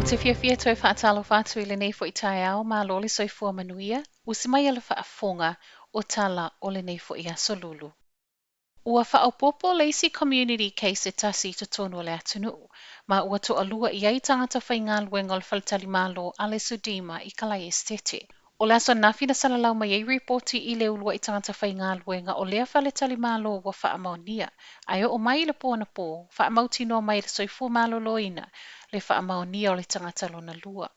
te fiafia toe faatalofa atu i lenei foi taeao, malo le soifua manuia, usi mai a le faafofoga o tala o lenei foi aso Lulu. Ua faaopoopo le isi community case e tasi i totonu o le atunuu, ma ua toalua i ai tagata faigaluega o le faletalimalo a le Sudima i Kalaesetete. O le aso ananafi na salalau mai ai ripoti i le uluai tagata faigaluega o lea faletalimalo ua faamaonia, ae oo mai i le po anapo, faamautinoa mai e le Soifua Maloloina le faamaonia o le tagata lona lua.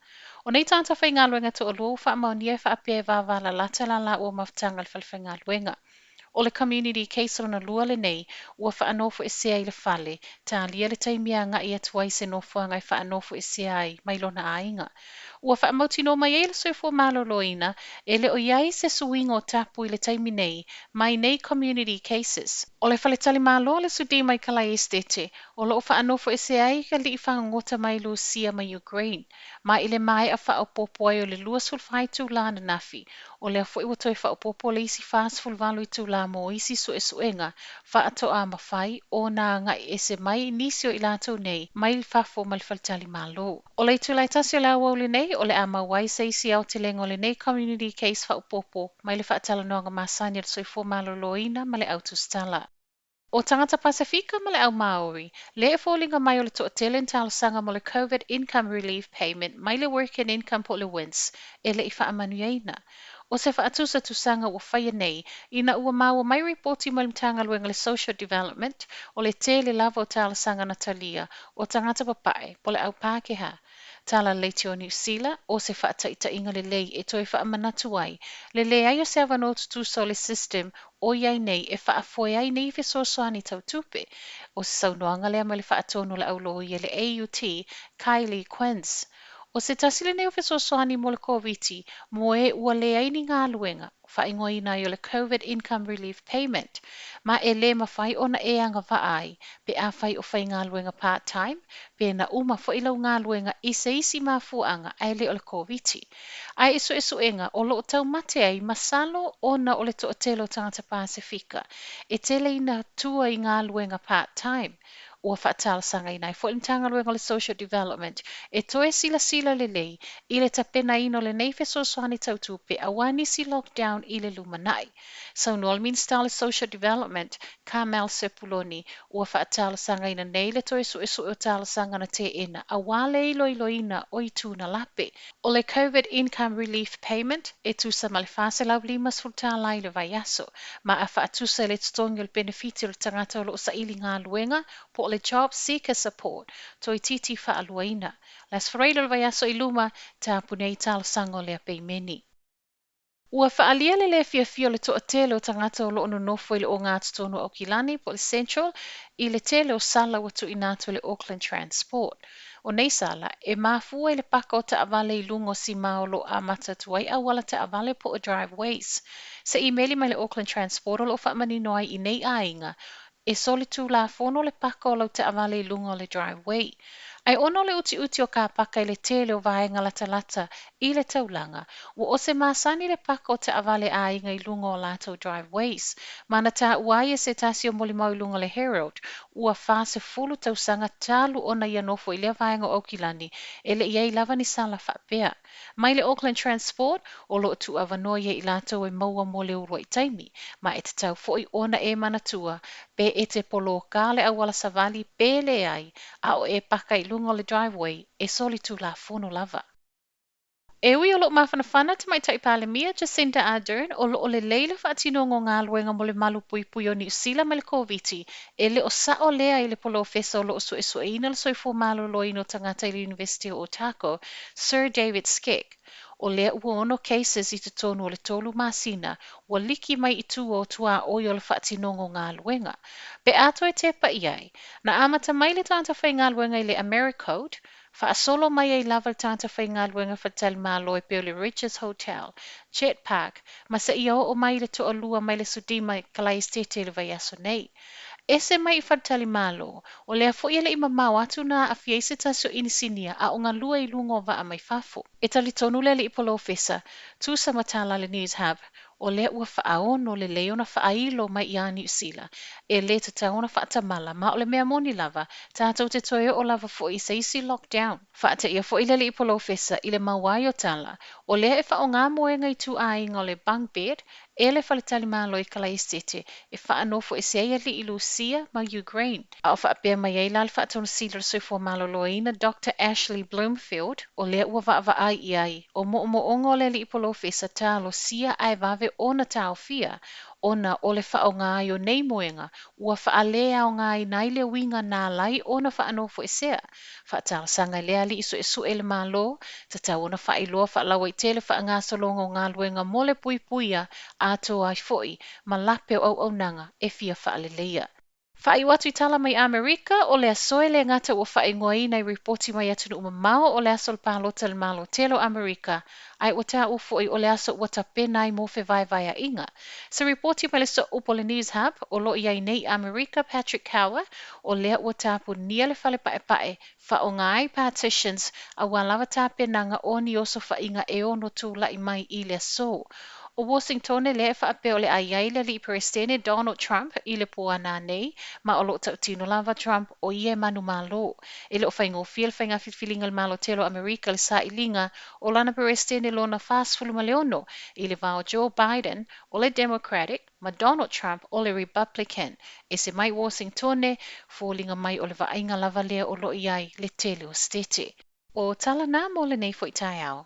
O nei tagata faigaluega e toalua ua faamaonia e faapea e vavalalata la laua mafutaga i le falefaigaluega. O le community case lona lua lenei ua faanofoesea i le fale, talia le taimi e agai atu ai i se nofoaga e faanofoesea ai mai lona aiga. Ua faamautinoa mai ai le Soifua Maloloina e le o i ai se suiga o tapu i le taimi nei mai nei community cases. O le faletalimalo a le Sudima i Kalaesetete o lo o faanofoesea ai alii fagogota mai Lusia ma Ukraine, ma i le maea faaopoopo ai o le 24 itula ananafi, o lea foi ua toe faaopoopo le isi 48 itula mo isi suesuega faatoa mafai ona agai ese mai nisi o i latou nei mai fafo mai le faletalimalo. O le itula e 1 o le aoauli nei, o le a maua ai se isi aotelega o lenei community case faaopoopo mai le faatalanoaga masani a le Soifua Maloloina ma le Au Tusitala. O tagata Pasefika ma le au Māori, lea e foliga mai o le toatele na talosaga mo le Covid Income Relief Payment mai le Work and Income po o le WINZ e le i faamanuiaina. O se faatusatusaga ua faia nei, ina ua maua mai ripoti mai le Matagaluega o le Social Development, o le tele lava o talosaga na talia o tagata papae po o le au Pākehā. Tala le Leitio Niu Sila, o se faataitaiga lelei e toe faamanatu ai le leai o se avanoa tutusa o le system o i ai nei e faafoe ai nei fesoasoani tau tupe. O se saunoaga lea mai le faatonu o le auloia le AUT, Kylie Quince. O se tasi lenei o fesoasoani mo le Koviti mo e ua leai ni galuega, faaigoaina ai o le Covid Income Relief Payment, ma e le mafai ona e agavaa ai pe afai o faigaluega part-time, pe na uma foi lau galuega i se isi mafuaaga ae le o le Koviti. Ae i suesuega o lo o taumate ai masalo ona o le toatele o tagata Pasefika e tele ina tua i galuega part-time. Ua faatalosagaina ai foi le Matagaluega o le Social Development e toe silasila lelei i le tapenaina o lenei fesoasoani tau tupe aua nisi lockdown i le lumanai. Saunoa le Minisita o le Social Development, Carmel Sepuloni, ua faatalosagaina nei le toe suesue o talosaga na teena aua le iloiloina o itu na lape. O le Covid Income Relief Payment e tusa ma le $450 i le vaiaso, ma a faatusa i le totogi o le penefiti o le tagata o lo o saili galuega po o le Job Seeker Support, toeitiiti faaluaina. Le Aso Faraile o le vaiaso i luma, tapuni ai talosaga o lea peimeni. Ua faaalia le le fiafia o le toatele o tagata o lo o nonofo i le ogatotonu o Aukilani po o le Central i le tele o sala ua tuuina atu e le Auckland Transport. O nei sala, e mafua i le paka o taavale i luga o simā o lo o amata atu ai auala taavale po o driveways. Se imeli mai le Auckland Transport o lo o faamanino ai i nei aiga e solitulafono le paka o lau taavale i luga o le driveway. Ae ona o le utiuti o kāpaka i le tele o vaega latalata i le taulaga, ua ose masani le paka o taavale a aiga i luga o latou driveways. Ma na taua ai e se tasi o molimau i luga o le Herald, ua 40 tausaga talu ona ia nofo i lea vaega o Aukilani e le i i ai lava ni sala faapea. Mai le Auckland Transport, o lo o tuuavanoa ia i latou e maua mo le uluai taimi, ma e tatau foi ona e manatua pe e te poloka le auala savali pe leai, a o e paka i luga o le driveway, e solitulafono lava. E ui o lo o mafanafana Tamaitai Palemia Jacinda Ardern o lo o lelei le faatinoga o galuega mo le malu puipui o Niu Sila mai le Koviti, e le o sao lea i le polofesa o lo o suesueina le soifua maloloina o tagata i le Iunivesite o Otago, Sir David Skegg. O lea ua ono cases i totonu o le tolu masina, ua liki mai i tua o tuaoi o le faatinoga o galuega. Pe a toe tepa i ai, na amata mai le tagata faigaluega i le Americode, faasolo mai ai lava le tagata faigaluega faletalimalo e pei o le Rydges Hotel, Jet Park, ma seia oo mai i le toalua mai le Sudima i Kalaesetete i le vaiaso nei. Ese mai i faletalimalo, o lea foi e le i mamao atu na aafia ai se tasi o inisinia a o galue i luga o vaa mai fafo. E talitonu le alii polofesa, tusa ma tala a le Newshub, O lea ua faaono lelei ona faailo mai ia Niu Sila, e lē tatau ona faatamala, ma o le mea moni lava, tatou te toe oo lava foi i se isi lockdown. Faateia foi le alii polofesa i le maua ai o tala, o lea e faaaoga moega ituaiga o le bunk bed e le faletalimalo i Kalaesetete e faanofoesea ai alii Lusia ma Ukraine. A o faapea mai ai la le Faatonusili o le Soifua Maloloina Doctor Ashley Bloomfield, o lea ua vaavaai i ai o moomooga o le alii polofesa talosia ae vave ona taofia, ona o le faaaoga ai o nei moega ua faaleaogaina ai le uiga na ala ai ona faanofoesea. Faatalosaga i lea alii suesue i le Malo, tatau ona faailoa faalauaitele faagasologa o galuega mo le puipuia atoa ai foi ma lape o auaunaga e fia faaleleia. Faaiu atu i tala mai Amerika, o le aso e le gata ua faaigoaina i ripoti mai atunuu mamao o le aso o le palota i le Malo tele o Amerika, ae ua taua foi o le aso ua tapena ai mo fevaevaeaʻiga. Se ripoti mai le sooupu o le Newshub o lo o i ai nei i Amerika Patrick Cower, o lea ua tapunia le fale paepae faaaoga ai partitions aua lava tapenaga o ni osofaiga e ono tulai mai i le aso. O Washingtone lea e faapea o le a i ai le alii Peresetene Donald Trump i le po a nanei, ma o lo o tautino lava Trump o ia e manumalo. E le o faigofie le faiga filifiliga a le Malo tele o Amerika i le sailiga o lana Peresetene lona 46 i le va o Joe Biden o le Democratic ma Donald Trump o le Republican. Ese mai Washingtone, foliga mai o le vaaiga lava lea o lo o i ai le tele o Setete. O tala na mo lenei foi taeao.